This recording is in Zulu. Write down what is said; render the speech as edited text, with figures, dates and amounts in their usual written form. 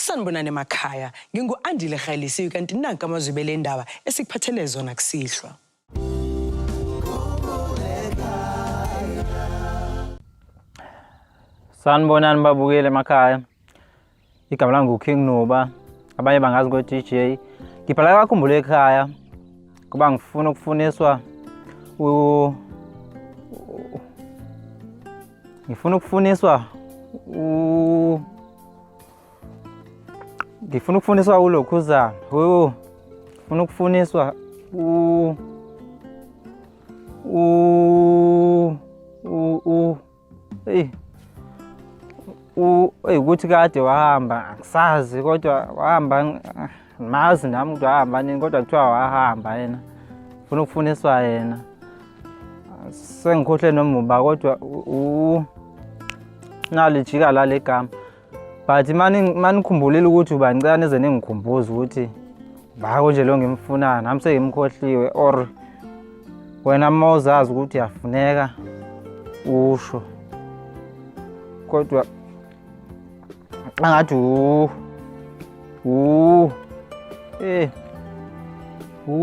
Sanibonani emakhaya, ngingu-Andile Kgalisiwe kanti nanka amazwi belendaba esikuphathele zona kusihlwa. Sanibonani babukeli emakhaya. Igama lami nguKing Nuba. Abanye bangazi ngo-DJ. Ngibhala kakhumbule ekhaya kuba ngifuna ukufuniswa u ngifuna ukufuniswa u ngifuna ukufuniswa ulokhuzana. U ngifuna ukufuniswa u u u u Eyi eyi ukuthi kade wahamba angisazi kodwa wahamba angimazi nami ukuthi wahamba nini kodwa kuthiwa wahamba yena funa ukufuniswa yena sengikhohle noma uba kodwa nalijika la legama but manikhumbulile ukuthi uba ngicela nize ningikhumbuze ukuthi bako nje lo ngimfunayo nami sengimkhohliwe or wena uma uzazi ukuthi uyafuneka usho kodwa angathi u u eh u